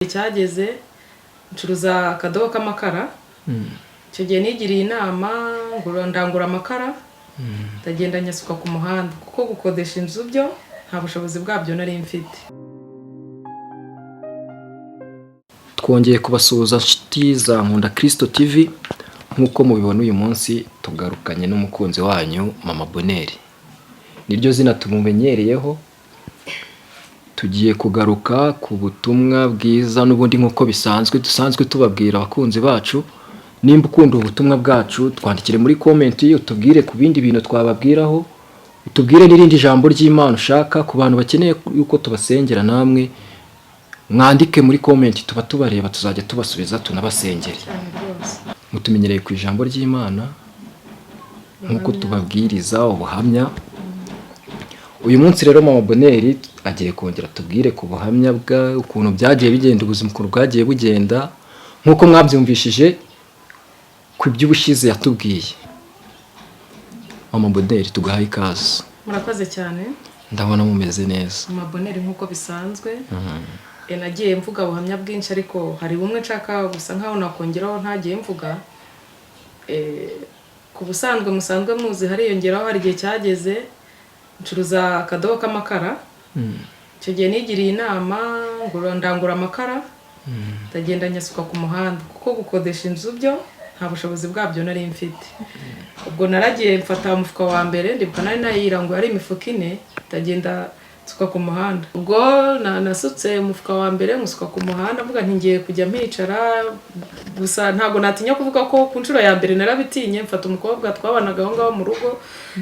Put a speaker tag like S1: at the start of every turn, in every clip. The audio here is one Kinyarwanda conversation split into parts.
S1: Cyageze ncuruza akadobo k'amakara. Icyo gihe nigiriye inama, ndangura amakara, ndagenda nyasuka ku muhanda, kuko gukodesha inzu byo nta bushobozi bwabyo nari mfite.
S2: Twongeye kubasuhuza, nshuti za Nkunda Kristo TV. Nk'uko mubibona, uyu munsi tugarukanye n'umukunzi wanyu Mama Bonheur, niryo zina tumumenyereyeho. Tugiye kugaruka ku butumwa bwiza n'ubundi nk'uko bisanzwe dusanzwe tubabwira. Abakunzi bacu, nimba ukunda ubutumwa bwacu, twandikire muri comment, utubwire ku bindi bintu twababwiraho, utubwire n'irindi jambo ry'Imana ushaka. Ku bantu bakeneye yuko tubasengera, namwe mwandike muri comment, tuba tubareba, tuzajya tubasubiza tunabasengere.
S1: Cyane rwose.
S2: Mutumenyereye ku ijambo ry'Imana nk'uko tubabwiriza ubuhamya. Uyu munsi rero Mama Bonheur agiye kongera tubwire ku buhamya bwa ukuntu byagiye bigenda, ubuzima ukuntu bwagiye bugenda, nk'uko mwabyumvishije ku by'ubushize yatubwiye. Mama Bonheur, tugahaye ikaze.
S1: Murakoze cyane.
S2: Ndabona mumeze neza.
S1: Mama Bonheur nk'uko bisanzwe. Nagiye mvuga ubuhamya bwinshi, ariko hari bumwe nshaka gusa nkaho nakongeraho ntagiye mvuga. Ku busanzwe musanzwe muzi, hariyongeraho hari igihe cyageze ncuruza akadobo k'amakara. Icyo gihe nigiriye inama, ndangura amakara, ndagenda nyasuka ku muhanda, kuko gukodesha inzu byo nta bushobozi bwabyo nari mfite. Ubwo naragiye mfata umufuka wa mbere, ndibuka nari nayiranguye ari imifuka 4, ndagenda nsuka ku muhanda. Ubwo nasutse umufuka wa mbere, nsuka ku muhanda, mvuga nti ngiye kujya mpicara gusa. Ntabwo natinya kuvuga ko ku nshuro ya mbere narabitinye, mfata umukobwa twabanaga aho ngaho mu rugo,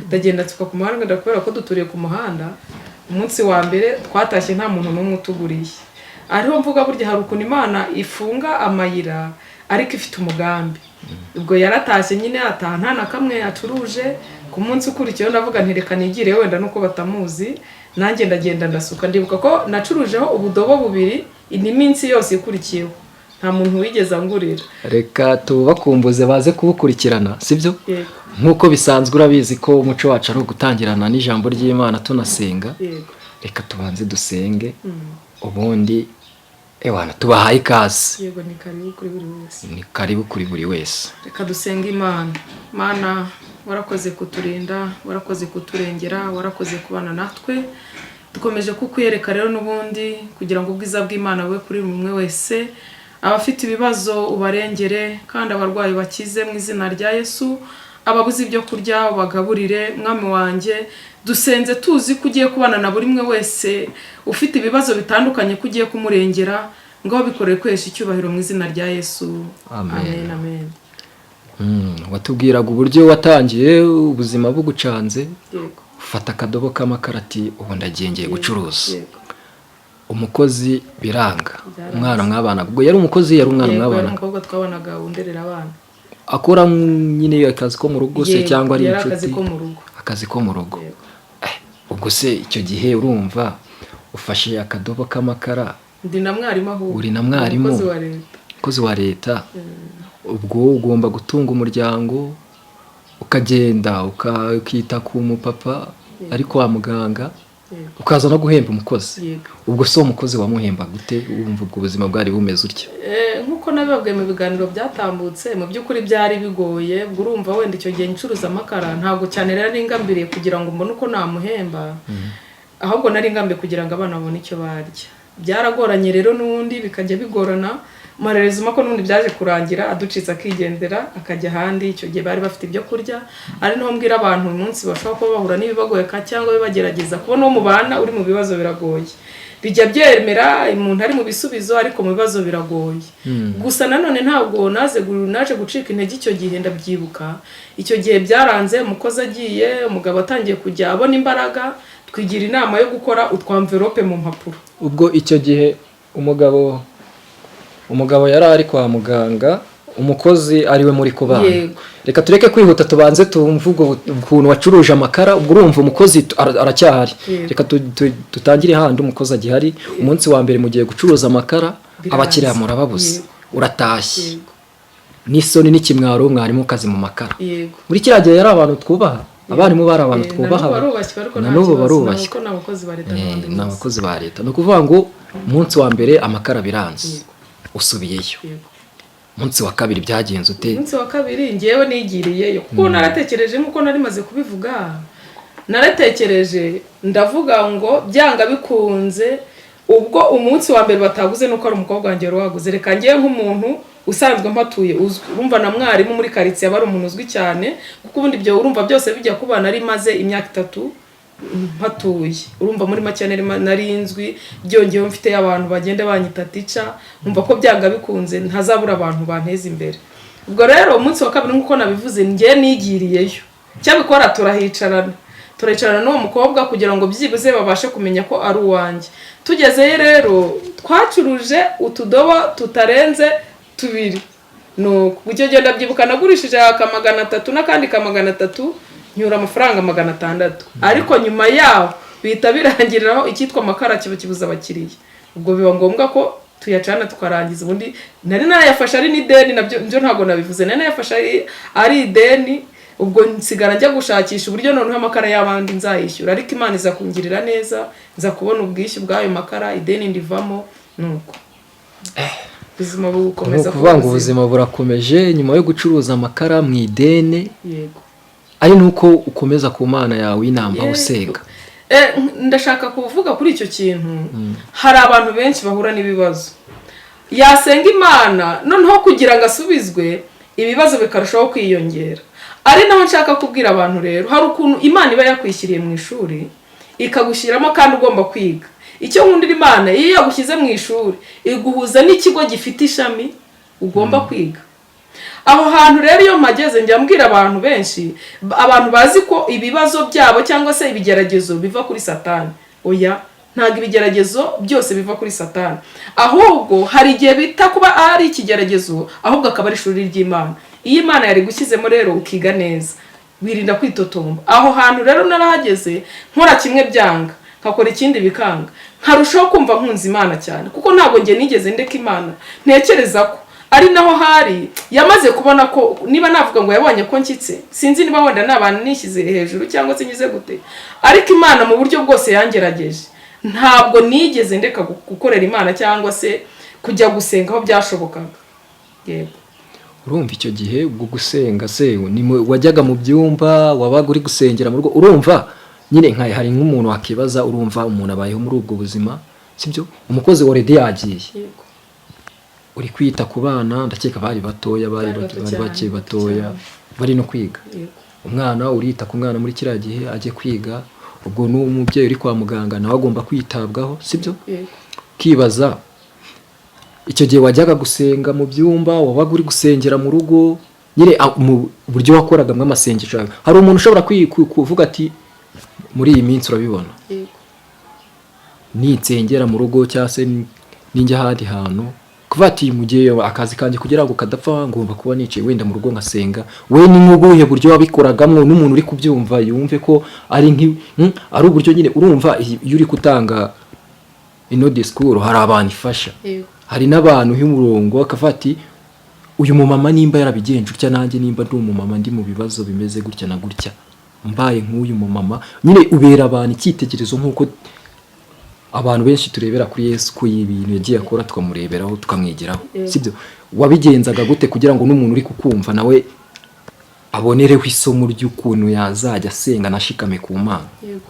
S1: ndagenda nsuka ku muhanda, kubera ko duturiye ku muhanda. Umunsi wa mbere twatashye nta muntu n'umwe utuguriye. Ariho mvuga, burya hari ukuntu Imana ifunga amayira ariko ifite umugambi. Ubwo yaratashye nyine, ataha nta na kamwe acuruje. Ku munsi ukurikiyeho ndavuga nti reka nigire, wenda nuko batamuzi, nanjye ndagenda ndasuka. Ndibuka ko nacurujeho ubudobo bubiri. Indi minsi yose ikurikiyeho nta muntu wigeze angurira.
S2: Reka tubakumbuze baze kubukurikirana, sibyo?
S1: Yego.
S2: Nk'uko bisanzwe, urabizi ko umuco wacu ari ugutangirana n'ijambo ry'Imana tunasenga.
S1: Yego.
S2: Reka tubanze dusenge, ubundi ewana tubahaye ikaze.
S1: Yego, ni karibu kuri buri wese.
S2: Ni karibu kuri buri wese.
S1: Reka dusenge Imana. Mana, warakoze kuturinda, warakoze kuturengera, warakoze kubana natwe. Dukomeje kukwiyereka rero n'ubundi kugira ngo ubwiza bw'Imana bube kuri buri umwe wese. Abafite ibibazo ubarengere, kandi abarwayi bakize mu izina rya Yesu. Ababuze ibyo kurya ubagaburire. Mwami wanjye, dusenze tuzi ko ugiye kubana na buri umwe wese ufite ibibazo bitandukanye, ko ugiye kumurengera. Ngaho bikoreye kwesha icyubahiro mu izina rya Yesu.
S2: Amen.
S1: Amen, amen.
S2: Watubwiraga uburyo watangiye ubuzima bugucanze,
S1: Yego.
S2: ufata akadobo k'amakara, ati ubu ndagiye, ngiye gucuruza.
S1: Yego.
S2: Umukozi biranga.
S1: Byaranze.
S2: Umwana mwabanaga, ubwo yari umukozi, yari umwana
S1: Yego, yari
S2: mwabanaga?
S1: umukobwa twabanaga wunderera abana.
S2: Akora nyine akazi ko mu rugo se?
S1: Yego,
S2: Cyangwa ari
S1: yari
S2: inshuti?
S1: akazi ko mu rugo.
S2: Akazi ko mu rugo.
S1: Yego.
S2: Ubwo se icyo gihe urumva ufashe akadobo k'amakara?
S1: Ndi na mwarimu ahubwo.
S2: Uri na mwarimu.
S1: Umukozi wa leta.
S2: Umukozi wa leta, ubwo ugomba gutunga umuryango, ukagenda ukita ku mupapa ari kwa muganga,
S1: Yego.
S2: ukaza no guhemba umukozi.
S1: Yego.
S2: Ubwo se uwo mukozi wamuhemba gute? Wumva ubwo buzima bwari bumeze utya?
S1: Nk'uko nabibabwiye mu biganiro byatambutse, mu by'ukuri byari bigoye. Ubwo urumva wenda icyo gihe ncuruza amakara, ntabwo cyane rero nari ngambiriye kugira ngo mbone uko namuhemba, ahubwo nari ngambiriye kugira ngo abana babone icyo barya. Byaragoranye rero, n'ubundi bikajya bigorana marerezuma ko n'ubundi byaje kurangira aducitse, akigendera akajya ahandi. Icyo gihe bari bafite ibyo kurya. Ari niho mbwira abantu uyu munsi bashobora kuba bahura n'ibibagoye cyangwa bibagerageza, kubona uwo mubana uri mu bibazo biragoye. Bijya byemera umuntu ari mu bisubizo, ariko mu bibazo biragoye. Gusa nanone ntabwo naje gucika intege. Icyo gihe ndabyibuka, icyo gihe byaranze, umukozi agiye, umugabo atangiye kujya abona imbaraga, twigira inama yo gukora utwamverope mu mpapuro.
S2: Ubwo icyo gihe umugabo yari ari kwa muganga, umukozi ari we muri kubana?
S1: Yego.
S2: Reka tureke kwihuta, tubanze tumve ubwo ukuntu wacuruje amakara. Ubwo urumva umukozi aracyahari.
S1: Yego.
S2: Reka dutangire handi umukozi agihari. Umunsi wa mbere mugiye gucuruza amakara,
S1: Biranze.
S2: abakiriya murababuze.
S1: Yego.
S2: Uratashye
S1: Yego.
S2: n'isoni n'ikimwaro, mwarimu kazi mu makara.
S1: Yego.
S2: Muri kiriya gihe yari abantu twubaha, abarimu bari abantu
S1: Na
S2: twubaha.
S1: n'ubu barubashywe, ariko
S2: Na
S1: nta
S2: n'ubu
S1: kibazo,
S2: barubashywe.
S1: kuko ni abakozi ba leta
S2: Eh,
S1: n'abandi
S2: ni
S1: bose.
S2: abakozi ba leta, ni ukuvuga ngo Umunsi wa mbere amakara biranze,
S1: Yego.
S2: usubiyeyo.
S1: Yego.
S2: Umunsi wa kabiri byagenze ute?
S1: Umunsi wa kabiri ngewe nigiriyeyo, kuko naratekereje, nk'uko nari maze kubivuga, naratekereje ndavuga ngo byanga bikunze, ubwo umunsi wa mbere bataguze nuko ari umukobwa wanjye wari waguze, reka ngewe nk'umuntu usanzwe mpatuye uzwi, urumva na mwarimu muri karitsiye aba ari umuntu uzwi cyane, kuko ubundi ibyo urumva byose bijya kuba nari maze imyaka 3 mpatuye. Urumva muri make nari nzwi, byongeyeho mfite abantu bagenda banyita teacher, nkumva ko byanga bikunze ntazabura abantu banteza imbere. Ubwo rero umunsi wa kabiri, nk'uko nabivuze, njye nigiriyeyo, cyabikora turahicarana, turicarana n'uwo mukobwa kugira ngo byibuze babashe kumenya ko ari uwanjye. Tugezeyo rero twacuruje utudobo tutarenze tubiri. Nuko icyo gihe ndabyibuka nagurishije aka 300 n'akandi ka 300, nyura amafaranga 600. Ariko nyuma yaho bihita birangiriraho, icyitwa amakara kiba kibuza abakiriya. Ubwo biba ngombwa ko tuyacana tukarangiza. Ubundi nari narayafashe ari n'ideni, nabyo byo ntabwo nabivuze, nari nayafashe ari ideni. Ubwo nsigara njya gushakisha uburyo noneho amakara y'abandi nzayishyura, ariko Imana iza kungirira neza, nza kubona ubwishyu bw'ayo makara, ideni ndivamo. Nuko ubuzima
S2: Ni
S1: bukomeza.
S2: ukuvuga ngo ubuzima burakomeje nyuma yo gucuruza amakara mu ideni,
S1: Yego.
S2: ari nuko ukomeza ku Mana yawe inamba, usenga.
S1: Ndashaka kuvuga kuri icyo kintu. Hari abantu benshi bahura n'ibibazo, yasenga Imana, noneho kugira ngo asubizwe ibibazo bikarushaho kwiyongera. Ari naho nshaka kubwira abantu rero, hari ukuntu Imana iba yakwishyiriye mu ishuri, ikagushyiramo kandi ugomba kwiga. Icyo nkundira Imana, iyo yagushyize mu ishuri iguhuza n'ikigo gifite ishami ugomba kwiga. Aho hantu rero iyo mpageze njya mbwira abantu benshi, abantu bazi ko ibibazo byabo cyangwa se ibigeragezo biva kuri Satani. Oya, ntabwo ibigeragezo byose biva kuri Satani, ahubwo hari igihe bita kuba ari ikigeragezo, ahubwo akaba ari ishuri ry'Imana. Iyo Imana yari gushyizemo rero ukiga neza, wirinda kwitotomba. Aho hantu rero narahageze, nkora kimwe byanga, nkakora ikindi bikanga, nkarushaho kumva nkunze Imana cyane, kuko ntabwo njye nigeze ndeka Imana. Ntekereza ko ari naho hari yamaze kubona ko, niba navuga ngo yabonye ko nshyitse, sinzi niba wenda n'abantu nishyize hejuru cyangwa se ngize gute, ariko Imana mu buryo bwose yangerageje, ntabwo nigeze ndeka gukorera Imana cyangwa se kujya gusenga aho byashobokaga. Yego.
S2: Urumva icyo gihe ubwo gusenga se ni wajyaga mu byumba, wabaga uri gusengera mu rugo? Urumva nyine nka hari nk'umuntu wakibaza, urumva umuntu abayeho muri ubwo buzima, sibyo? Umukozi already yagiye,
S1: Yego.
S2: uri kwita ku bana, ndakeka bari batoya, bari
S1: Bari bato
S2: bari
S1: cyane,
S2: bakiri
S1: bato
S2: batoya,
S1: cyane.
S2: bari no kwiga.
S1: Yego.
S2: Umwana, urita ku mwana muri kiriya gihe ajye kwiga, ubwo n'umubyeyi uri kwa muganga nawe agomba kwitabwaho, sibyo?
S1: Yego.
S2: Ukibaza, icyo gihe wajyaga gusenga mu byumba, wabaga uri gusengera mu rugo nyine, mu buryo wakoragamo amasengesho yawe? Hari umuntu ushobora kuvuga ati muri iyi minsi urabibona,
S1: Yego.
S2: ninsengera mu rugo cyangwa se ninjya ahandi hantu, kuvuga ati mu gihe akazi kanjye kugira ngo kadapfa ngomba kuba nicaye wenda mu rugo ngasenga. We ni nk'ubuhe buryo wabikoragamo? N'umuntu uri kubyumva yumve ko ari ari uburyo nyine, urumva iyo uri gutanga ino disikuru hari abantu ifasha,
S1: Yego.
S2: hari n'abantu y'umurongo bakavuga ati uyu mumama nimba yarabigenje utya, nanjye nimba ndi umumama ndi mu bibazo bimeze gutya na gutya, mbaye nk'uyu mumama. Nyine ubera abantu icyitegererezo, nk'uko abantu benshi turebera kuri Yesu, ko ibintu yagiye akora tukamureberaho, tukamwigiraho,
S1: Yego.
S2: sibyo? Wabigenzaga gute kugira ngo n'umuntu uri kukumva nawe abonereho isomo ry'ukuntu yazajya asenga anashikame ku Mana?
S1: Yego.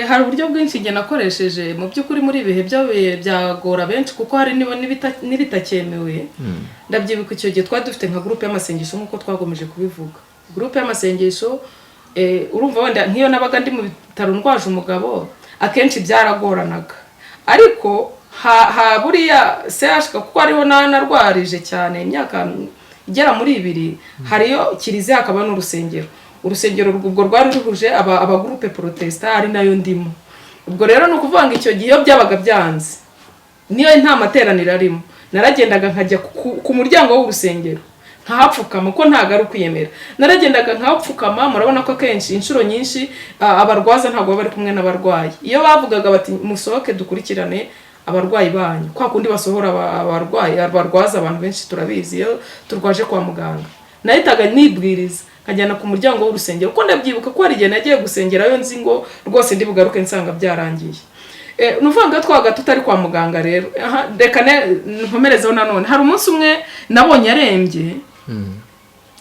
S1: Hari uburyo bwinshi njye nakoresheje. Mu by'ukuri muri ibihe byo byagora benshi, kuko hari n'ibitakyemewe. Ndabyibuka icyo gihe twari dufite nka groupe y'amasengesho, nk'uko twagomeje kubivuga, groupe y'amasengesho. Urumva wenda nk'iyo nabaga ndi mu bitaro ndwaje umugabo, akenshi byaragoranaga, ariko ha buriya CHK, kuko hariho narwarije cyane imyaka igera muri 2, hariyo kiliziya hakaba n'urusengero. Urusengero ubwo rwari ruhuje aba groupe protestant, ari nayo ndimo. Ubwo rero ni ukuvuga ngo icyo gihe iyo byabaga byanze, niyo nta materaniro arimo, naragendaga nkajya ku muryango w'urusengero nkahapfukama, ko ntabwo ari ukwiyemera, naragendaga nkahapfukama. Murabona ko akenshi inshuro nyinshi abarwaza ntabwo baba bari kumwe n'abarwayi. Iyo bavugaga bati musohoke dukurikirane abarwayi banyu, kwa kundi basohora abarwayi, abarwaza, abantu benshi turabizi iyo turwaje kwa muganga, nahitaga nibwiriza nkajyana ku muryango w'urusengero, kuko ndabyibuka ko hari igihe nagiye gusengerayo nzi ngo rwose ndi bugaruke nsanga byarangiye. Ni ukuvuga ngo iyo twabaga tutari kwa muganga rero, aha, reka nkomerezeho nanone. Hari umunsi umwe nabonye arembye,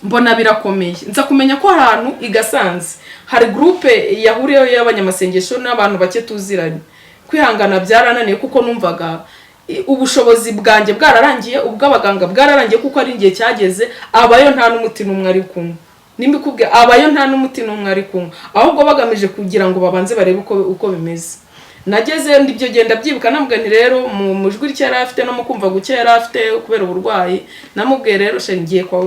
S1: mbona birakomeye, nza kumenya ko ahantu i Gasanze hari groupe yahuriyeho y'abanyamasengesho n'abantu bake tuziranye. Kwihangana byarananiye, kuko numvaga ubushobozi bwanjye bwararangiye, ubw'abaganga bwararangiye, kuko ari igihe cyageze abayo nta n'umuti n'umwe ari kunywa. Nimba ikubwiye, abayo nta n'umuti n'umwe ari kunywa, ahubwo bagamije kugira ngo babanze barebe uko bimeze. Nageze ndibyo genda byibuka, namubwiye nti rero mu jwi rye yari afite no mu kumva guke yari afite kubera uburwayi, namubwiye rero: "Chéri,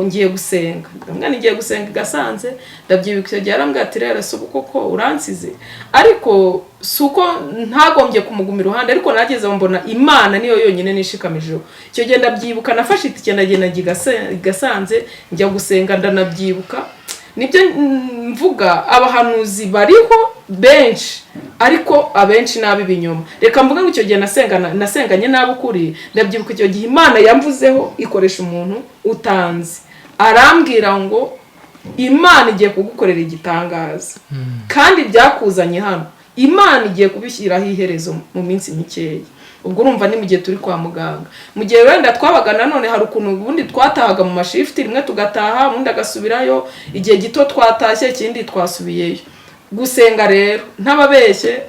S1: ngiye gusenga." Ndamubwira nti: "Ngiye gusenga i Gasanze." Ndabyibuka icyo gihe yarambwiye ati: "Rero si ubu koko uransize?" Ariko si uko ntagombye kumuguma iruhande, ariko nageze aho mbona Imana niyo yonyine nishikamijeho. Icyo gihe ndabyibuka nafashe itike, ndagenda njya i Gasanze, njya gusenga. Ndanabyibuka nibyo mvuga, abahanuzi bariho benshi, ariko abenshi ni ab'ibinyoma. Reka mvuge ngo icyo gihe nasenganye nabi ukuri. Ndabyibuka icyo gihe Imana yamvuzeho ikoresha umuntu utanzi, arambwira ngo: "Imana igiye kugukorera igitangaza, kandi byakuzanye hano Imana igiye kubishyiraho iherezo mu minsi mikeya." Ubwo urumva ni mu gihe turi kwa muganga. Mu gihe wenda twabaga nanone, hari ukuntu ubundi twatahaga mu mashifuti, rimwe tugataha, ubundi agasubirayo. Igihe gito twatashye, ikindi twasubiyeyo gusenga. Rero ntababeshye,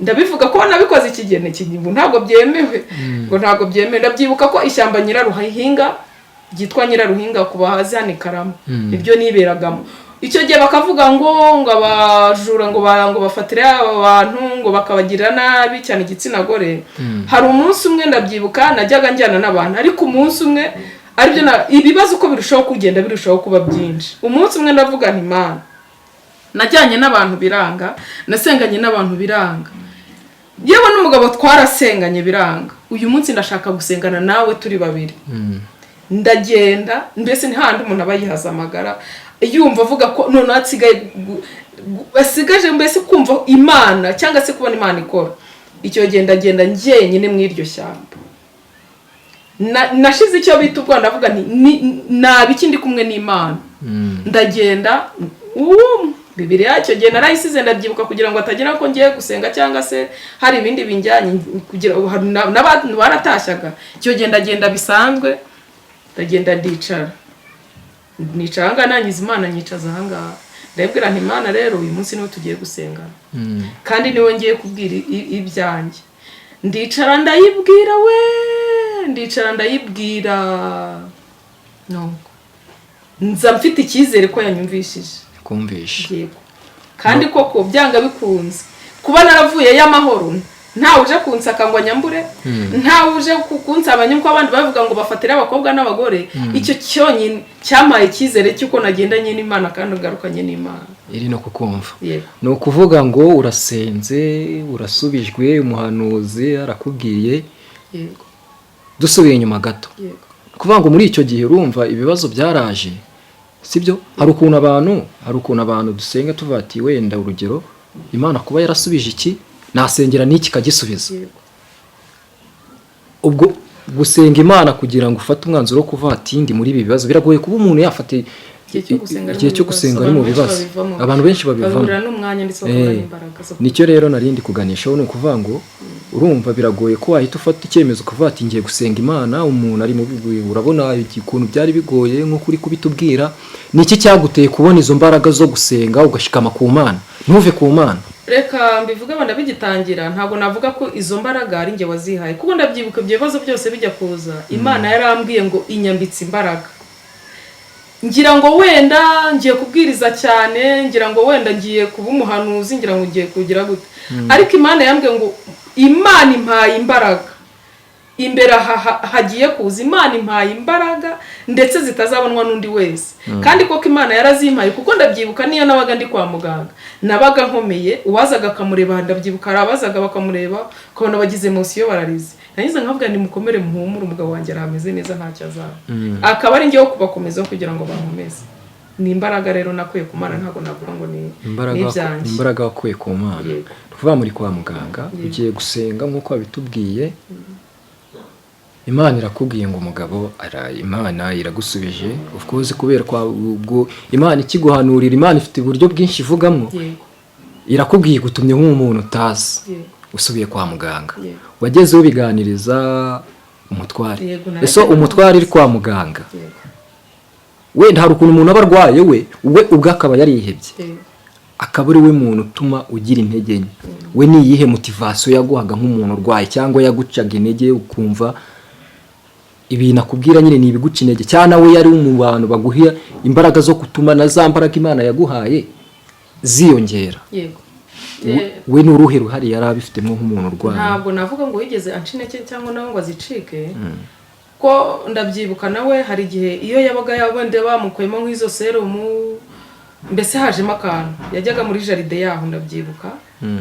S1: ndabivuga ko nabikoze ikigeni ubu ntabwo byemewe, ngo ntabwo byemewe. Ndabyibuka ko ishyamba Nyiraruhinga, ryitwa Nyiraruhinga ku bahazi hano i Karama, nibyo niberagamo icyo gihe. Bakavuga ngo abajura ngo bafatire aba bantu, ngo bakabagirira nabi cyane igitsina gore. Hari umunsi umwe ndabyibuka najyaga njyana n'abantu, ariko umunsi umwe aribyo ibibazo uko birushaho kugenda birushaho kuba byinshi. Umunsi umwe ndavuga nti: "Mana, najyanye n'abantu biranga, nasenganye n'abantu biranga, yewe n'umugabo twarasenganye biranga, uyu munsi ndashaka gusengana nawe turi babiri." Ndagenda, mbese ni handi umuntu aba yihaza amagara, yumva avuga ko noneho asigaye asigaje mbese kumva Imana cyangwa se kubona Imana ikora. Icyo gihe ndagenda njyenyine mu iryo shyamba. Nashize icyo bita ubwoba, ndavuga nti: "Naba iki ndi kumwe n'Imana." Ndagenda, Bibiliya icyo gihe narayisize, ndabyibuka, kugira ngo atagira ko ngiye gusenga cyangwa se hari ibindi binjyanye, kugira hari n'abantu baratashyaga icyo gihe. Ndagenda bisanzwe, ndagenda ndicara, nicara ahangaha, nangiza Imana nyicaza ahangaha, ndabwira nti: "Imana rero, uyu munsi niwe tugiye gusengana, kandi niwe ngiye kubwira ibyanjye." Ndicara ndayibwira, we, ndicara ndayibwira. Nuko nza mfite icyizere ko yanyumvishije.
S2: Kumvisha.
S1: Yego, kandi koko byanga bikunze kuba naravuyeyo amahoro, ntawe uje kunsaka ngo anyambure, ntawe uje kunsabanya nk'uko abandi bavuga ngo bafatire abakobwa n'abagore. Icyo cyonyine cyampaye icyizere cy'uko nagendanye n'Imana kandi ngarukanye n'Imana.
S2: Iri no kukumva.
S1: Yego.
S2: Ni ukuvuga ngo urasenze, urasubijwe, umuhanuzi arakubwiye.
S1: Yego.
S2: Dusubiye inyuma gato,
S1: Yego.
S2: ni ukuvuga ngo muri icyo gihe urumva ibibazo byaraje, sibyo? Hari ukuntu abantu dusenga tuvuga ati wenda urugero Imana kuba yarasubije iki, nasengera n'iki ikagisubiza.
S1: Yego.
S2: Ubwo gusenga Imana kugira ngo ufate umwanzuro wo kuva ati ndi muri ibi bibazo, biragoye kuba umuntu yafata
S1: igihe cyo gusenga ari
S2: igihe
S1: mu
S2: cyo
S1: bibazo.
S2: Gusenga ari mu
S1: Abantu benshi
S2: bibazo.
S1: babivamo.
S2: Abantu benshi babivamo.
S1: Babura n'umwanya ndetse bakabura n'imbaraga zo
S2: Nicyo rero narindi kuganishaho. Ni ukuvuga ngo urumva biragoye ko wahita ufata icyemezo ukavuga ati ngiye gusenga Imana, umuntu ari mu urabona ukuntu byari bigoye nk'uko uri kubitubwira. Ni iki cyaguteye kubona izo mbaraga zo gusenga, ugashikama ku Mana, ntuve ku Mana?
S1: Reka mbivuge, wenda bigitangira ntabwo navuga ko izo mbaraga ari njye wazihaye, kuko ndabyibuka ibyo bibazo byose bijya kuza, Imana yarambwiye ngo inyambitse imbaraga. Ngira ngo wenda ngiye kubwiriza cyane, ngira ngo wenda ngiye kuba umuhanuzi, ngira ngo ngiye kugira gute, ariko Imana yambwiye ngo Imana impaye imbaraga. Imbere aha hagiye kuza, Imana impaye imbaraga ndetse zitazabonwa n'undi wese. Kandi koko Imana yarazimpaye, kuko ndabyibuka niyo nabaga ndi kwa muganga nabaga nkomeye. Uwazaga akamureba, ndabyibuka hari abazaga bakamureba ukabona bagize émotion, bararize. Nagize nkavuga nti: "Mukomere, muhumure, umugabo wanjye arameze neza, ntacyo azaba." Akaba ari njyewe kubakomeza kugira ngo bankomeze. Ni imbaraga rero nakuye ku Mana, ntabwo navuga ngo ni
S2: Imbaraga
S1: ni ibyanjye.
S2: Imbaraga wakuye ku Mana.
S1: Yego.
S2: Ni ukuvuga muri kwa muganga, ugiye gusenga nk'uko wabitubwiye, Imana irakubwiye ngo umugabo araye, Imana iragusubije. Of course, kubera kwa ubwo Imana ikiguhanurira, Imana ifite uburyo bwinshi ivugamo. Irakubwiye, igutumye nk'umuntu utazi.
S1: Yego.
S2: Usubiye kwa muganga,
S1: Yego.
S2: wagezeho ubiganiriza umutware?
S1: Yego,
S2: Ese umutware uri kwa muganga,
S1: Yego.
S2: wenda hari ukuntu umuntu aba arwaye, we ubwe akaba yarihebye,
S1: Yego.
S2: akaba ari we muntu utuma ugira intege nke, we ni iyihe motivation yaguhaga nk'umuntu urwaye, cyangwa yagucaga intege, ukumva ibintu akubwira nyine ni ibiguca intege, cyangwa we yari mu bantu baguha imbaraga zo gutuma na za mbaraga Imana yaguhaye ziyongera?
S1: Yego.
S2: We ni uruhe ruhare yari abifitemo nk'umuntu urwaye?
S1: Ntabwo navuga ngo yigeze anca intege cyangwa nawe ngo azicike, ko ndabyibuka nawe hari igihe iyo yabaga wenda bamukuyemo nk'izo serumu, mbese hajemo akantu, yajyaga muri jardin yaho, ndabyibuka,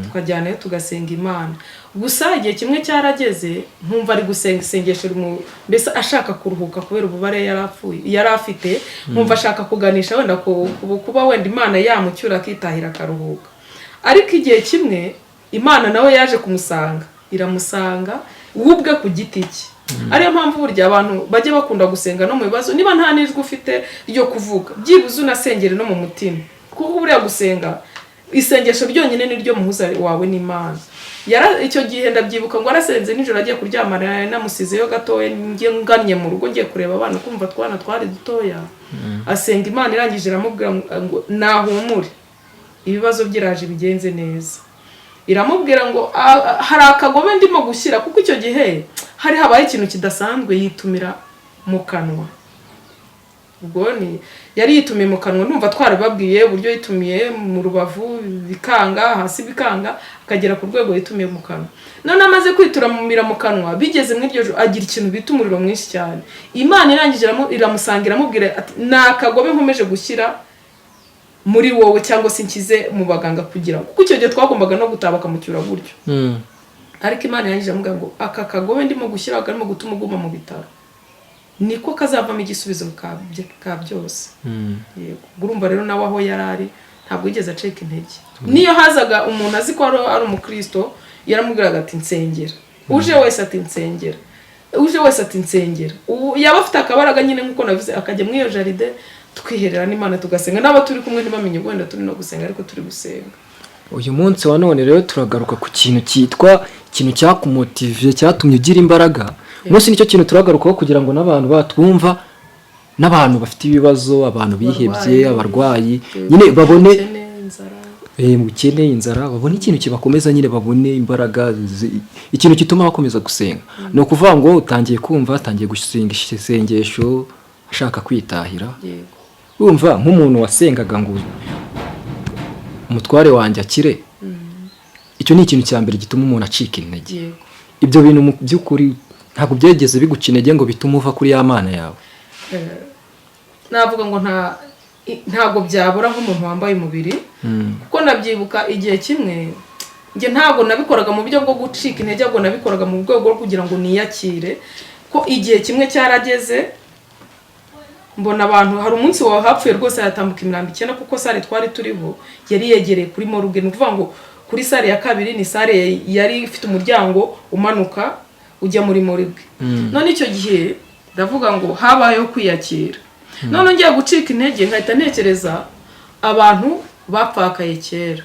S1: tukajyanayo tugasenga Imana. Gusa igihe kimwe cyarageze nkumva ari gusenga isengesho mbese ashaka kuruhuka kubera ububare yari apfuye yari afite, nkumva ashaka kuganisha wenda kuba wenda Imana yamucyura akitahira akaruhuka. Ariko igihe kimwe Imana nawe yaje kumusanga, iramusanga we ubwe ku giti cye. Ariyo mpamvu burya abantu bajya bakunda gusenga no mu bibazo. Niba nta n'ijwi ufite ryo kuvuga, byibuze unasengere no mu mutima, kuko buriya gusenga isengesho ryonyine ni ryo muhuza wawe n'Imana. Icyo gihe ndabyibuka ngo arasenze nijoro agiye kuryamana, namusizeyo gatoya njye ngannye mu rugo ngiye kureba abana, kumva twana twari dutoya. Asenga Imana, irangije iramubwira ngo nahumure, ibibazo byiraje bigenze neza. Iramubwira ngo "Ah, hari akagobe ndimo gushyira," kuko icyo gihe hari habaye ikintu kidasanzwe, yitumira mu kanwa. Ubwo ni yari yitumiye mu kanwa, numva twarababwiye uburyo yitumiye mu rubavu bikanga, hasi bikanga, akagera ku rwego yitumiye mu kanwa. None amaze kwitura mumira mu kanwa, bigeze muri iryo joro agira ikintu bita umuriro mwinshi cyane. Imana irangije iramusanga, iramubwira ati: "Ni akagobe nkomeje gushyira muri wowe, cyangwa se nshyize mu baganga," kugira ngo, kuko icyo gihe twagombaga no gutaha bakamucyura gutyo. Ariko Imana irangije amubwira ngo: "Aka kagobe ndimo gushyiraho karimo gutuma uguma mu bitaro, niko kazavamo igisubizo ka byose." Yego. Urumva rero nawe aho yari ari ntabwo yigeze acika intege. Niyo hazaga umuntu azi ko ari umukristo, yaramubwiraga ati: "Nsengera." Uje wese ati: "Nsengera." Uje wese ati: "Nsengera." Ubu yaba afite akabaraga nyine, nk'uko nabivuze, akajya muri iyo jardin, tukiherera n'Imana, tugasenga, n'abo turi kumwe ntibamenye wenda turi no gusenga, ariko turi gusenga.
S2: Uyu munsi wa none rero turagaruka ku kintu cyitwa ikintu cyakumotiviye, cyatumye ugira imbaraga. Umunsi nicyo kintu turagarukaho kugira ngo n'abantu batwumva, n'abantu bafite ibibazo, abantu bihebye, abarwayi nyine babone
S1: Ubukene, inzara.
S2: Ubukene, inzara, babone ikintu kibakomeza nyine, babone imbaraga, ikintu gituma bakomeza gusenga. Ni ukuvuga ngo utangiye kumva atangiye gusenga isengesho ashaka kwitahira.
S1: Yego.
S2: Urumva nk'umuntu wasengaga ngo umutware wanjye akire, icyo ni ikintu cya mbere gituma umuntu acika intege.
S1: Yego.
S2: Ibyo bintu mu by'ukuri ntabwo byigeze biguca intege ngo bitume uva kuri ya Mana yawe?
S1: Navuga ngo ntabwo byabura nk'umuntu wambaye umubiri, kuko ndabyibuka igihe kimwe njye ntabwo nabikoraga mu buryo bwo gucika intege, ahubwo nabikoraga mu rwego rwo kugira ngo niyakire ko igihe kimwe cyarageze mbona abantu, hari umunsi wahapfuye rwose hatambuka imirambo 9, kuko salle twari turiho yari yegereye kuri morgue. Ni ukuvuga ngo kuri salle ya kabiri, ni salle yari ifite umuryango umanuka ujya muri morgue. None icyo gihe ndavuga ngo habayeho kwiyakira, none ngiye gucika intege nkahita ntekereza abantu bapfakaye kera,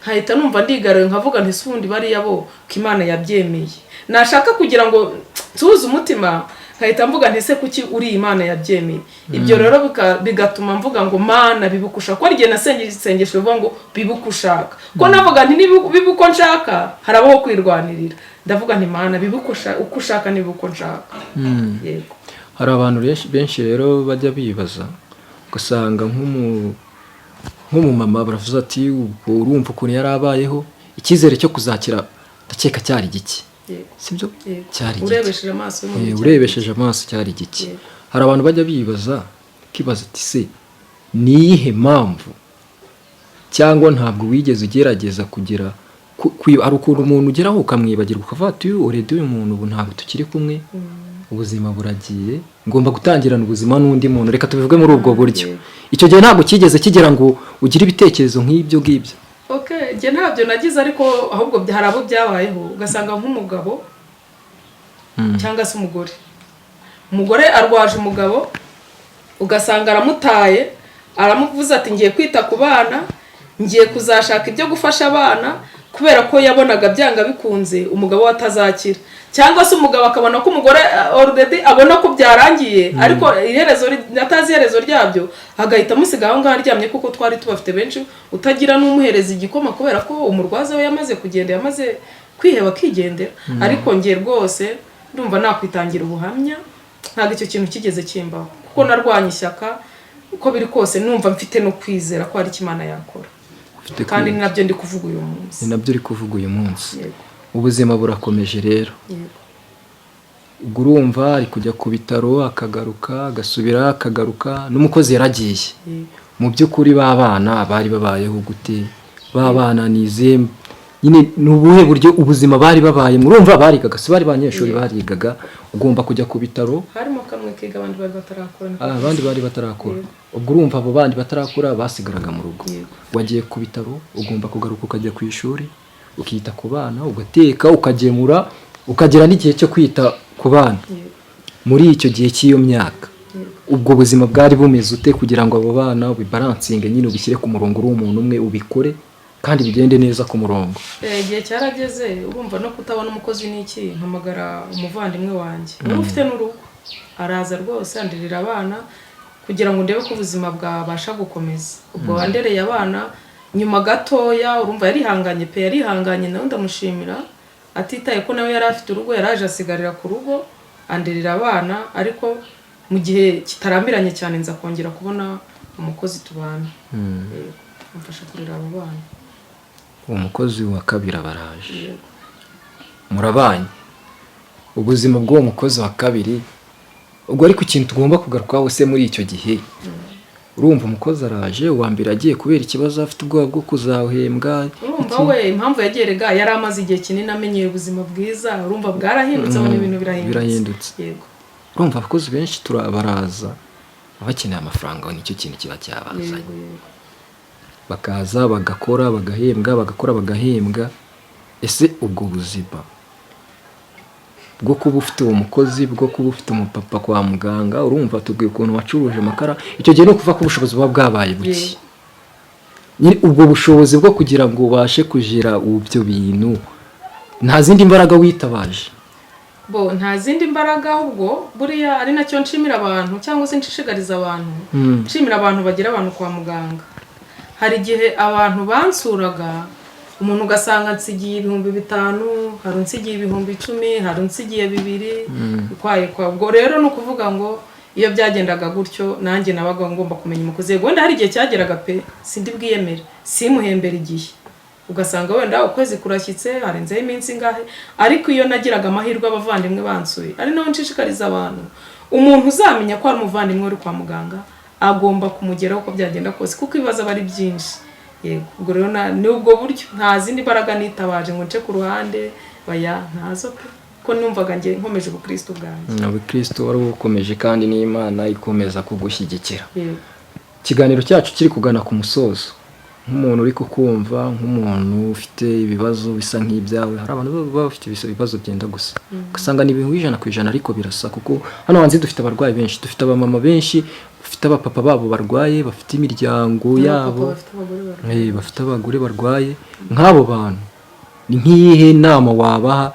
S1: nkahita numva ndigaruye, nkavuga nti: "Se ubundi bariya bo ko Imana yabyemeye?" Nashaka kugira ngo nsuhuze umutima, nkahita mvuga nti: "Se kuki uri Imana yabyemeye?" Ibyo rero bigatuma mvuga ngo: "Mana, bibe uko ushaka." Ko hari igihe nasengeye isengesho rivuga ngo: "Bibe uko ushaka," ko navuga nti: "Niba bibe uko nshaka, harabaho kwirwanirira." Ndavuga nti: "Mana, bibe uko ushaka, niba uko nshaka." Yego.
S2: Hari abantu benshi rero bajya bibaza, ugasanga nk'umumama baravuze ati: "Ubwo urumva ukuntu yari abayeho, icyizere cyo kuzakira ndakeka cyari gike."
S1: Yego.
S2: Sibyo?
S1: Yego.
S2: Cyari gike.
S1: Urebesheje amaso y'umubiri cyane.
S2: Urebesheje amaso cyari gike.
S1: Yego.
S2: Hari abantu bajya bibaza, ukibaza ati: "Se ni iyihe mpamvu?" Cyangwa ntabwo wigeze ugerageza kugira hari ukuntu umuntu ugeraho ukamwibagirwa, ukavuga ati: "Uyu already, uyu muntu ubu ntabwo tukiri kumwe, ubuzima buragiye, ngomba gutangirana ubuzima n'undi muntu," reka tubivuge muri ubwo buryo.
S1: Yego.
S2: Icyo gihe ntabwo cyigeze kigera ngo ugire ibitekerezo nk'ibyo ngibyo?
S1: Okay, njye ntabyo nagize, ariko ahubwo hari abo byabayeho, ugasanga nk'umugabo cyangwa se umugore, umugore arwaje umugabo, ugasanga aramutaye, aramuvuze ati: "Ngiye kwita ku bana, ngiye kuzashaka ibyo gufasha abana." Kubera ko yabonaga byanga bikunze umugabo we atazakira, cyangwa se umugabo akabona ko umugore already abona ko byarangiye, ariko iherezo atazi iherezo ryabyo, agahita amusiga aho ngaho aryamye, kuko twari tubafite benshi utagira n'umuhereza igikoma, kubera ko umurwaza we yamaze kugenda, yamaze kwiheba akigendera. Ariko njye rwose ndumva nakwitangira ubuhamya, ntabwo icyo kintu kigeze kimbaho, kuko narwanye ishyaka uko biri kose, numva mfite no kwizera ko hari icyo Imana yakora.
S2: Ufite
S1: Kandi ni nabyo ndi kuvuga uyu munsi.
S2: Ni nabyo uri kuvuga uyu munsi.
S1: Yego.
S2: Ubuzima burakomeje rero.
S1: Yego.
S2: Ubwo urumva ari kujya ku bitaro, akagaruka, agasubira, akagaruka, n'umukozi yaragiye.
S1: Yego.
S2: Mu by'ukuri ba bana bari babayeho gute? Ba bana ni izihe nyine, ni ubuhe buryo ubuzima bari babaye? Murumva barigaga, si bari abanyeshuri? Barigaga. Ugomba kujya ku bitaro.
S1: Harimo kamwe kiga, abandi bari batarakura.
S2: Ah, abandi bari batarakura. Ubwo urumva abo bandi batarakura basigaraga mu rugo.
S1: Yego.
S2: Wagiye ku bitaro, ugomba kugaruka ukajya ku ishuri, ukita ku bana, ugateka, ukagemura, ukagera n'igihe cyo kwita ku bana.
S1: Yego.
S2: Muri icyo gihe cy'iyo myaka, ubwo buzima bwari bumeze ute kugira ngo abo bana ubibalancinge nyine, ubishyire ku murongo, uri umuntu umwe, ubikore kandi bigende neza ku murongo?
S1: Igihe cyarageze, urumva no kutabona umukozi n'iki, mpamagara umuvandimwe wanjye wari ufite n'urugo, araza rwose andirira abana kugira ngo ndebe ko ubuzima bwabasha gukomeza. Ubwo wandereye abana, nyuma gatoya, urumva yarihanganye pe, yarihanganye, nawe ndamushimira, atitaye ko nawe yari afite urugo, yaraje asigarira ku rugo anderera abana. Ariko mu gihe kitarambiranye cyane nza kongera kubona umukozi tubana. Yego, amfasha kurera abo bana.
S2: Uwo mukozi wa kabiri abaraje.
S1: Yego.
S2: Murabanye. Ubuzima bw'uwo mukozi wa kabiri ubwo, ariko ikintu tugomba kugarukaho se muri icyo gihe, urumva umukozi araje, uwa mbere agiye kubera ikibazo, afite ubwoba bwo kuzahembwa.
S1: Urumva we impamvu yagiye rega, yari amaze igihe kinini amenyeye ubuzima bwiza, urumva bwarahindutse, abona ibintu birahindutse.
S2: Birahindutse.
S1: Yego.
S2: Urumva abakozi benshi baraza bakeneye amafaranga, nicyo kintu kiba cyabazanye.
S1: Yego.
S2: Bakaza bagakora bagahembwa, bagakora bagahembwa. Ese ubwo buzima bwo kuba ufite uwo mukozi, bwo kuba ufite umupapa kwa muganga, urumva tubwiye ukuntu wacuruje amakara icyo gihe, no kuva ko ubushobozi buba bwabaye buke.
S1: Yego.
S2: Nyine ubwo bushobozi bwo kugira ngo ubashe kujira ibyo bintu, nta zindi mbaraga witabaje?
S1: Bo nta zindi mbaraga, ahubwo buriya ari nacyo nshimira abantu, cyangwa se nshishikariza abantu, nshimira abantu bagira abantu kwa muganga. Hari igihe abantu bansuraga, umuntu ugasanga nsigiye 5000, hari unsigiye 10,000, hari unsigiye 2,000 kwaye kwa. Ubwo rero ni ukuvuga ngo iyo byagendaga gutyo, nanjye nabaga ngomba kumenya umukozi. Yego, wenda hari igihe cyageraga pe, sindi bwiyemere, simuhembere igihe, ugasanga wenda ukwezi kurashyitse harenzeho iminsi ingahe. Ariko iyo nagiraga amahirwe abavandimwe bansuye, ari naho nshishikariza abantu, umuntu uzamenya ko hari umuvandimwe uri kwa muganga agomba kumugeraho uko byagenda kose, kuko ibibazo aba ari byinshi. Yego, ubwo rero ni ubwo buryo, nta zindi mbaraga nitabaje ngo nce ku ruhande, baya ntazo pe, ko numvaga njye nkomeje ubukristo bwanjye.
S2: Ubukristo wari bukomeje kandi n'Imana ikomeza kugushyigikira.
S1: Yego.
S2: Ikiganiro cyacu kiri kugana ku musozo. Nk'umuntu uri kukumva, nk'umuntu ufite ibibazo bisa nk'ibyawe, hari abantu baba bafite ibibazo byenda gusa, ugasanga ni ibintu 100% ariko birasa, kuko hano hanze dufite abarwayi benshi, dufite abamama benshi bafite abapapa babo barwaye, bafite imiryango yabo
S1: n'abapapa bafite abagore barwaye.
S2: Bafite abagore barwaye. Nk'abo bantu ni nk'iyihe nama wabaha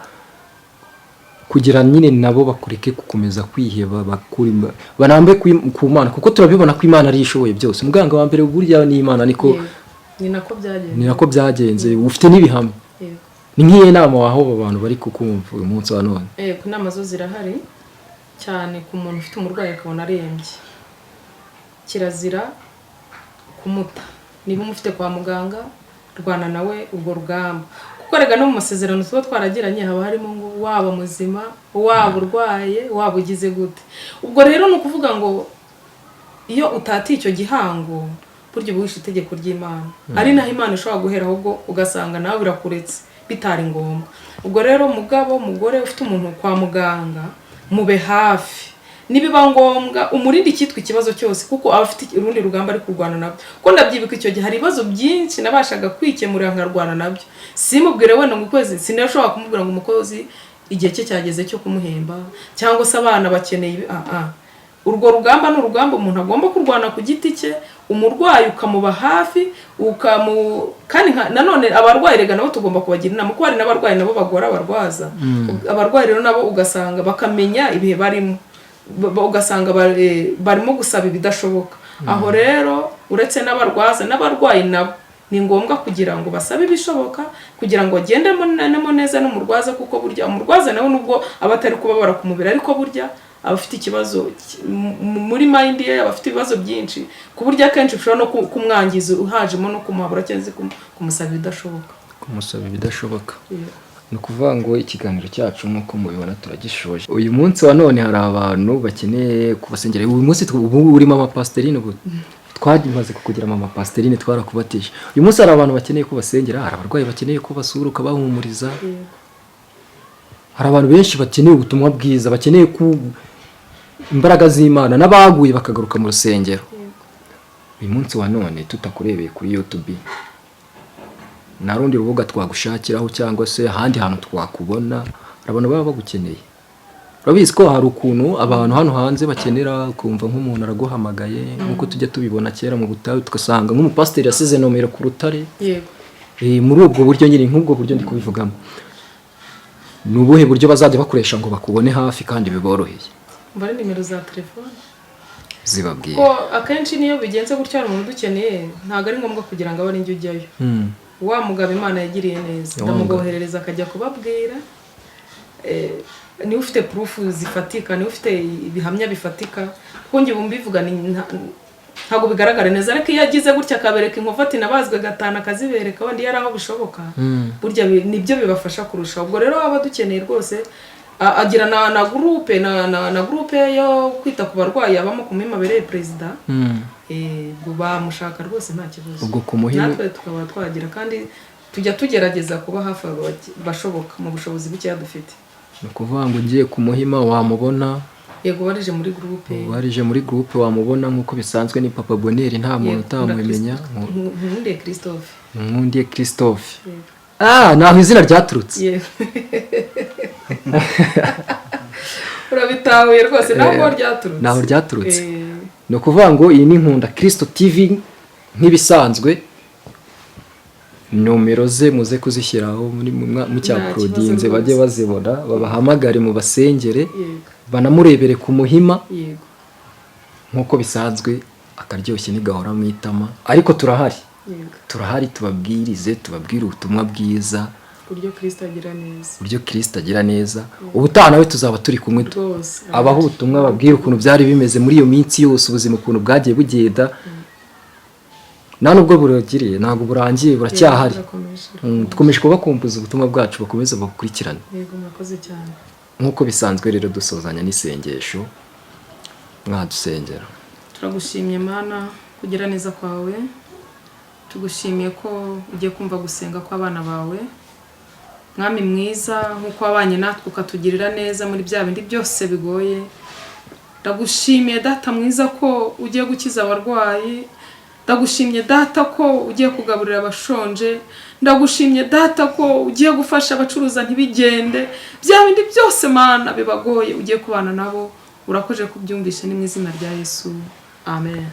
S2: kugira nyine nabo bakureke gukomeza kwiheba, barambe ku Mana, kuko turabibona ko Imana ariyo ishoboye byose? Muganga wa mbere burya ni Imana, niko.
S1: Yego. Ni nako byagenze.
S2: Ni nako byagenze, ufite n'ibihamya.
S1: Yego.
S2: Ni nk'iyihe nama waha abo bantu bari kukumva uyu munsi wa none?
S1: Yego, inama zo zirahari cyane. Ku muntu ufite umurwayi akabona arembye, kirazira kumuta. Niba umufite kwa muganga, rwana nawe urwo rugamba, kuko rega no mu masezerano tuba twaragiranye haba harimo ngo waba muzima, waba urwaye, waba ugize gute. Ubwo rero ni ukuvuga ngo iyo utatiye icyo gihango, burya uba wishe itegeko ry'Imana, ari naho Imana ishobora guhera, ahubwo ugasanga nawe birakuretse bitari ngombwa. Ubwo rero mugabo, mugore ufite umuntu kwa muganga, mube hafi, nibiba ngombwa umurinde icyitwa ikibazo cyose, kuko aba afite urundi rugamba ari kurwana nabyo. Kuko ndabyibuka icyo gihe hari ibibazo byinshi nabashaga kwikemurira nkarwana nabyo, simubwire wenda ngo ukwezi, sinashobora kumubwira ngo umukozi igihe cye cyageze cyo kumuhemba, cyangwa se abana bakeneye ibi. Ah, ah. Urwo rugamba ni urugamba umuntu agomba kurwana ku giti cye. Umurwayi ukamuba hafi, kandi nanone abarwayi rega nabo tugomba kubagira inama, kuko hari n'abarwayi nabo bagora abarwaza. Abarwayi rero nabo ugasanga bakamenya ibihe barimo, ugasanga barimo gusaba ibidashoboka. Aho rero uretse n'abarwaza, n'abarwayi nabo ni ngombwa kugira ngo basabe ibishoboka kugira ngo agendemo neza n'umurwaza, kuko burya umurwaza nawe nubwo aba atari kubabara ku mubiri, ariko burya aba afite ikibazo muri mind ye, aba afite ibibazo byinshi, ku buryo akenshi ushobora no kumwangiza uhajemo no kumuhabura cyangwa se kumusaba ibidashoboka.
S2: Kumusaba ibidashoboka. Ni ukuvuga ngo ikiganiro cyacu nk'uko mubibona turagishoje uyu munsi wa none. Hari abantu bakeneye kubasengera uyu munsi. Ubu urimo amapasiterine, ubu twamaze kukugira mama pasiterine, twarakubatije. Uyu munsi hari abantu bakeneye ko basengera, hari abarwayi bakeneye ko basura ukabahumuriza, hari abantu benshi bakeneye ubutumwa bwiza, bakeneye ku imbaraga z'Imana, n'abaguye bakagaruka mu rusengero. Uyu munsi wa none tutakurebeye kuri YouTube, nta rundi rubuga twagushakiraho cyangwa se ahandi hantu twakubona? Hari abantu baba bagukeneye. Urabizi ko hari ukuntu abantu hano hanze bakenera kumva nk'umuntu araguhamagaye, nk'uko tujya tubibona kera mu butayu, tugasanga nk'umupasiteri yasize nomero ku rutare. Muri ubwo buryo nyine, nk'ubwo buryo ndi kubivugamo, ni ubuhe buryo bazajya bakoresha ngo bakubone hafi kandi biboroheye?
S1: Mbare nimero za telefone.
S2: Zibabwiye.
S1: Ko akenshi niyo bigenze gutya, hari umuntu udukeneye, ntabwo ari ngombwa kugira ngo abe ari njye ujyayo. Wa mugabo Imana yagiriye neza,
S2: Wa mugabo.
S1: ndamugoherereza akajya kubabwira. Niwe ufite proof zifatika, niwe ufite ibihamya bifatika, kuko njye ubu mbivuga ntabwo bigaragara neza. Ariko iyo agize gutya akabereka inkovu, ati nabazwe gatanu, akazibereka, wenda iyo ari aho bishoboka, burya nibyo bibafasha kurushaho. Ubwo rero waba dukeneye rwose, agira na groupe na groupe yo kwita ku barwayi, abamo ku Muhima abereye perezida. Ubwo bamushaka rwose nta kibazo.
S2: Ubwo ku Muhima.
S1: Natwe tukaba twagira, kandi tujya tugerageza kuba hafi bashoboka mu bushobozi bukeya dufite.
S2: Ni ukuvuga ngo ugiye ku Muhima wamubona?
S1: Yego, barije muri groupe.
S2: Warije muri groupe wamubona. Nk'uko bisanzwe ni Papa Bonheur, nta muntu utamumenya.
S1: Nkundiye Christophe.
S2: Nkundiye Christophe.
S1: Yego.
S2: Ah, naho izina ryaturutse.
S1: Yego, urabitahuye rwose, naho ryaturutse.
S2: Naho ryaturutse. Ni ukuvuga ngo iyi ni Nkunda Kristo TV nk'ibisanzwe. Nomero ze muze kuzishyiraho muri mu cya
S1: Nta kibazo
S2: porodinze
S1: rwose.
S2: Bajye bazibona, babahamagare mu basengere, banamurebere ku Muhima. Nk'uko bisanzwe, akaryoshye ntigahora mu itama, ariko turahari. Turahari tubabwirize, tubabwire ubutumwa bwiza.
S1: Uburyo Kristo agira neza.
S2: Uburyo Kirisito agira neza. Ubutaha nawe tuzaba turi kumwe
S1: Rwose.
S2: abaho ubutumwa, babwire ukuntu byari bimeze muri iyo minsi yose, ubuzima ukuntu bwagiye bugenda. Nta nubwo buragiriye, ntabwo burangiye, buracyahari.
S1: Burakomeje.
S2: Dukomeje kubakumbuza ubutumwa bwacu, bakomeze babukurikirane.
S1: Yego, murakoze cyane.
S2: Nk'uko bisanzwe rero dusozanya n'isengesho, mwadusengera.
S1: Turagushimye Mana kugira neza kwawe, tugushimiye ko ugiye kumva gusenga kw'abana bawe. Mwami mwiza, nk'uko wabanye natwe ukatugirira neza muri bya bindi byose bigoye, ndagushimiye Data mwiza ko ugiye gukiza abarwayi. Ndagushimye Data ko ugiye kugaburira abashonje. Ndagushimye Data ko ugiye gufasha abacuruza ntibigende. Bya bindi byose Mana bibagoye, ugiye kubana nabo. Urakoze kubyumvishe, ni mu izina rya Yesu, amen.